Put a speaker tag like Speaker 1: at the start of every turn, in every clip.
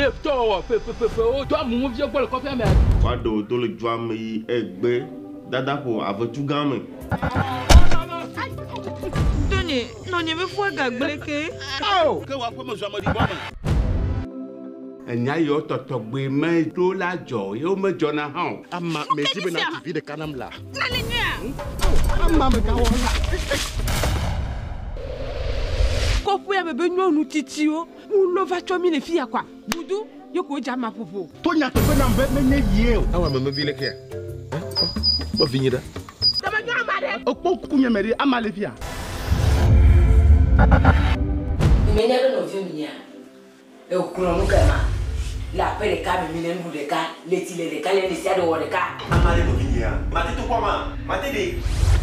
Speaker 1: Ke tɔwɔwɔ fefefefewo to amumuviwo gbɔ le kɔƒea mea.
Speaker 2: Woaɖe wò do le dua me yi egbe dadaƒo avetsu gã me.
Speaker 3: Tonye, nɔnye be fua gagblẽ ke.
Speaker 4: Ao! Ke wò aƒeme zu ameɖibɔ me.
Speaker 5: Enya yiwo tɔtɔgbe meɖo la dzɔ ye womedzɔna hã o.
Speaker 4: Ama medi be nàdzi vi ɖeka nam la.
Speaker 3: Nale nyuia?
Speaker 4: Ama megawɔ la.
Speaker 6: Kɔƒea me be nyɔnu tsitsiwo wolɔ va tsɔ mí le fiya kɔa, budu ye ko wodze ama ƒoƒo.
Speaker 4: To nyateƒe nam be menye yie o.
Speaker 7: Awɔ ame mevi lekea? Kpɔ vinye ɖa.
Speaker 6: Dɔmenyɔ ama ɖe.
Speaker 4: Ekpɔ ŋkunye me ɖe, ama le fia.
Speaker 8: Menya be nɔviwo minyea? Exlɔ̃ nu ke ma. Le aƒe ɖeka me, mile nu ɖu ɖeka, le tsi le ɖeka, le ɖesiaɖe wɔ ɖeka.
Speaker 2: Ama ɖe nɔvinyea? Mate to kpɔ ama? Mate ɖe.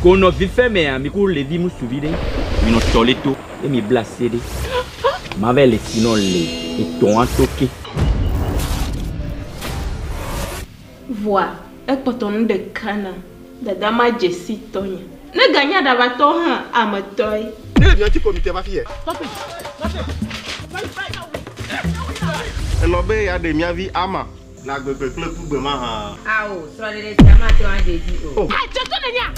Speaker 9: Ko nɔvi fɛ mea, mi ku levi ŋutsuvi ɖe, mi nɔ tɔ le to, ye mi bla se ɖe. Ma vɛ le si nɔ le etɔ̃a to ke.
Speaker 3: Vɔa, ekpɔtɔ nu ɖeka na dada ma dze si tɔnye. Ne ganye aɖabatɔ hã, ame tɔe.
Speaker 4: Ne le mia ŋuti ko mi te va fi yɛ.
Speaker 2: Elɔ̃ be yeaɖe mía vi Ama le agbegbe kple kugbe mahã?
Speaker 8: Ao, srɔ̃ɖeɖe sia mate ŋu adze edzi o.
Speaker 6: Adzɔtɔ nènyea?